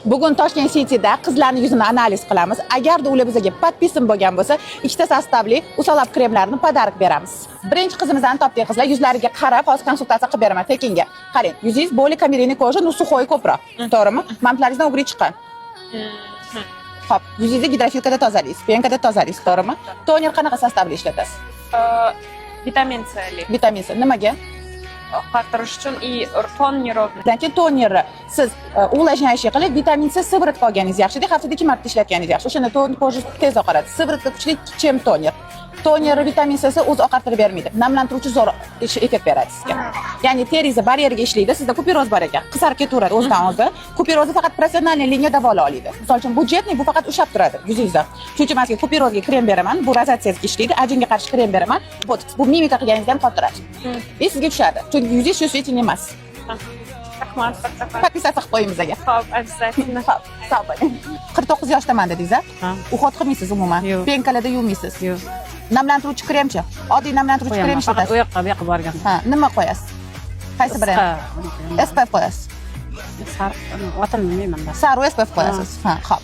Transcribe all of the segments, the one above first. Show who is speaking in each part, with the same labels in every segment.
Speaker 1: Bugun Toshkent Cityda qizlarning yuzini analiz qilamiz. Agarda ular bizga подписан bo'lgan bo'lsa, ikkita составli Usalab kremlarini подарок beramiz. Birinchi qizimizni topdik, qizlar. Yuzlariga qarab hozir konsultatsiya qilib beraman tekinga. Qarang, yuzingiz более камерный кожа, ну, сухой ko'proq. To'g'rimi? Mantlaringizdan угри chiqqan. Xo'p, yuzingizni гидрофилка da tozalaysiz, пенка da tozalaysiz, to'g'rimi? Toner qanaqa состав li ishlatasiz?
Speaker 2: Vitamin C li.
Speaker 1: Vitamin C. Nimaga?
Speaker 2: Oqartirish uchun и тон неровный.
Speaker 1: Keyin tonerni siz увлажняющий qilib, vitamin C сыворотка olganingiz yaxshida, haftada ikki marta ishlatganingiz yaxshi. O'shanda тон кожа tez oqaradi. Сыворотка kuchli, чем toner. Toner vitamin C o'zi oqartirib bermaydi. Namlantiruvchi zo'r effekt beradi sizga. Ya'ni teringizni baryeriga ishlaydi. Sizda купероз bor ekan, qizarib ketaveradi o'zidan o'zi. Купероз ni faqat профессиональный liniya davola oladi. Misol uchun, бюджетный bu faqat ushlab turadi yuzingizda. Shuning uchun man sizga купероз ga krem beraman, bu rozatsiyaga ishlaydi, ajinga qarshi krem beraman. Botoks, bu mimika qilganingizda ham qottiradi. И sizga tushadi. Chunki yuzingiz чувствительный emas.
Speaker 2: Rahmat, kattakon.
Speaker 1: Подписаться qilib qo'ying bizga.
Speaker 2: Xo'p, обязательно.
Speaker 1: Xo'p, sog' bo'ling. 49 yoshdaman dedingiz, a?
Speaker 3: Ha.
Speaker 1: Уход qilmaysiz umuman.
Speaker 3: Yo'q.
Speaker 1: Пенка larda yuvmaysiz.
Speaker 3: Yo'q.
Speaker 1: Namlantiruvchi kremchi? Oddiy namlantiruvchi krem
Speaker 3: Qo'yaman. Faqat
Speaker 1: ishlatasiz.
Speaker 3: u yoqqa, bu yoqqa borganda.
Speaker 1: Ha, nima qo'yasiz? Qaysi brend?
Speaker 3: Isqa.
Speaker 1: SPF qo'yasiz.
Speaker 3: Sariq, otini bilmayman.
Speaker 1: Sariq SPF qo'yasiz. Ha, xo'p.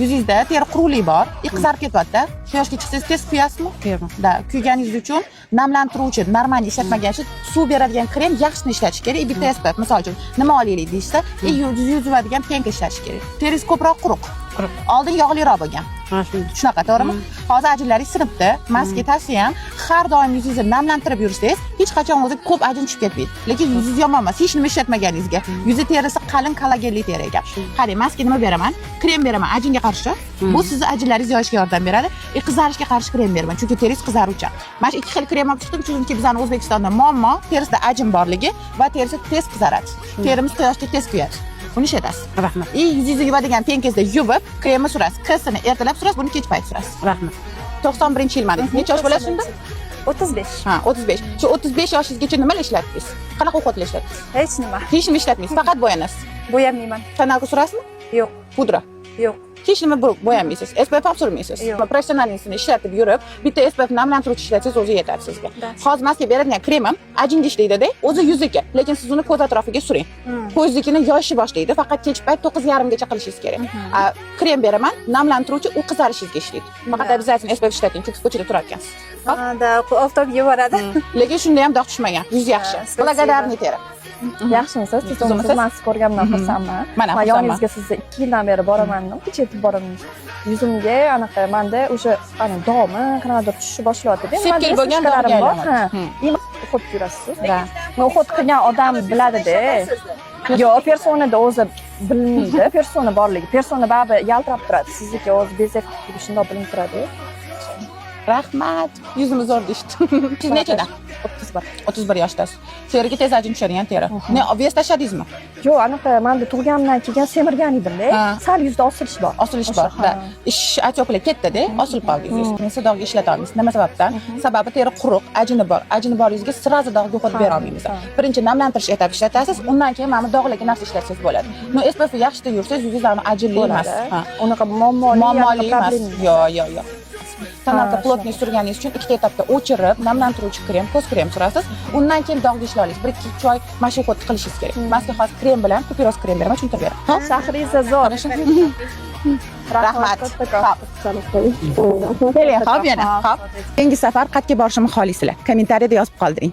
Speaker 1: Yuzingizda teri quruqlik bor, и qizarib ketyapti. Shu yoshga chiqsangiz, tez kuyasizmi?
Speaker 3: Kuyaman.
Speaker 1: Да, kuyganingiz uchun namlantiruvchi нормально ishlatmagan uchun suv beradigan krem yaxshisini ishlatish kerak и bitta SPF. Misol uchun, nima olaylik deyishsa, и yuz yuvadigan пенка ishlatish kerak. Teringiz ko'proq quruq.
Speaker 3: Quruq.
Speaker 1: Oldin yog'liroq bo'lgan.
Speaker 3: Ha, shunday.
Speaker 1: Shunaqa, to'g'rimi? Hozir ajinlaringiz sinibdi. Man sizga tavsiyam, har doim yuzingizni namlantirib yursangiz, hech qachon o'zi ko'p ajin tushib ketmaydi. Lekin yuzingiz yomon emas, hech nima ishlatmaganingizga. Yuzi terisi qalin, kollagenli teri ekan. Qarang, man sizga nima beraman? Krem beraman ajinga qarshi. Bu sizni ajinlaringiz yoyishga yordam beradi. И qizarishga qarshi krem beraman, chunki teringiz qizaruvchan. Mana shu ikki xil krem olib chiqdim, chunki bizani O'zbekistonda muammo terisida ajin borligi va terisi tez qizaradi. Terimiz quyoshda tez kuyadi. Buni ishlatasiz.
Speaker 3: Rahmat.
Speaker 1: И yuzingizni yuvadigan пенка ngizda yuvib, kremni surasiz. Ksini ertalab surasiz, buni kech payt surasiz.
Speaker 3: Rahmat.
Speaker 1: 91-yilman. Necha yosh bo'lasiz shunda?
Speaker 4: 35.
Speaker 1: Ha, 35. Shu 35 yoshingizgacha nimalar ishlatdingiz? Qanaqa уход lar ishlatdingiz?
Speaker 4: Hech nima.
Speaker 1: Hech nima ishlatmaysiz, faqat bo'yanasiz.
Speaker 4: Bo'yamayman.
Speaker 1: Тоналка surasizmi?
Speaker 4: Yo'q.
Speaker 1: Pudra.
Speaker 4: Yo'q.
Speaker 1: Hech nima bo'yanmaysiz. SPF ham surmaysiz.
Speaker 4: Yo'q.
Speaker 1: Профессиональный sini ishlatib yurib, bitta SPF namlantiruvchi ishlatsangiz, o'zi yetadi sizga.
Speaker 4: Да.
Speaker 1: Hozir man sizga beradigan kremim ajinga ishlaydida, o'zi yuzniki, lekin siz uni ko'z atrofiga suring. Ko'znikini yoshib boshlaydi, faqat kech payt 9:30gacha qilishingiz kerak. A, krem beraman, namlantiruvchi, u qizarishingizga ishlaydi. Faqat обязательно SPF ishlating, chunki ko'chada turar ekansiz. Hop.
Speaker 4: Ha, да, oftob yuboradi.
Speaker 1: Lekin shunda ham dog' tushmagan. Yuz yaxshi.
Speaker 4: Ha, спасибо.
Speaker 1: Благодарный teri.
Speaker 5: Yaxshimisiz?
Speaker 1: Tuzukmisiz?
Speaker 5: Tuzukmisiz? Man sizni ko'rganimdan xursandman.
Speaker 1: Mana,
Speaker 5: Man
Speaker 1: xursandman.
Speaker 5: yoningizga sizni 2 yildan beri boraman dedim, kecha yetib boraman. Yuzimga anaqa manda o'sha ana dog'mi, qanaqadir tushishni boshlayapti.
Speaker 1: Sepkil bo'lgan dog'ga
Speaker 5: bor.
Speaker 1: aylanadi.
Speaker 5: Ha. И уход yurasiz.
Speaker 1: Да.
Speaker 5: Но уход qilgan odam biladida. Yo'q, personada o'zi bilinmaydi, persona borligi. Persona baribir yaltirab turadi. Sizniki o'zi без эффект shundoq bilinib turadi.
Speaker 1: Rahmat. Yuzimiz zo'r deyishdi. Siz nechada?
Speaker 5: 31.
Speaker 1: 31 yoshdasiz. Teriga tez ajin tushadigan teri. Ne, вес tashladingizmi?
Speaker 5: Yo'q, anaqa manda tug'ganimdan keyin semirgan edimda. Sal yuzda osilish bor.
Speaker 1: Osilish
Speaker 5: O'sha,
Speaker 1: bor. Да.
Speaker 5: ha.
Speaker 1: Ish отёк lar ketdi-da, osilib qoldi yuzingiz. Siz dog'ga ishlata olmaysiz. Nima sababdan? Sababi teri quruq, ajini bor. Ajini bor yuzga сразу dog'ga уход bera olmaymiz. Birinchi namlantirish этап ishlatasiz, undan keyin mana bu dog'larga narsa ishlatsangiz bo'ladi. Но SPF yaxshida yursangiz, yuzingiz ajinli emas.
Speaker 5: Bo'ladi.
Speaker 1: Ha.
Speaker 5: Unaqa muammoli,
Speaker 1: Muammoli
Speaker 5: anaqa
Speaker 1: emas.
Speaker 5: проблема.
Speaker 1: Yo'q. Тоналка плотный surganingiz uchun ikkita этап da o'chirib, namlantiruvchi krem, ko'z krem surasiz. Undan keyin dog'ga ishlay olasiz. 1-2-3 oy mana shu уход qilishingiz kerak. Man sizga hozir krem bilan купероз krem beraman, tushuntirib beraman. Xo'p?
Speaker 5: Shahriza zo'r.
Speaker 1: Rahmat.
Speaker 5: Kattakon.
Speaker 1: Xo'p. Keling, hop yana. Hop. Keyingi safar qayerga borishimni xohlaysizlar? Kommentariyada yozib qoldiring.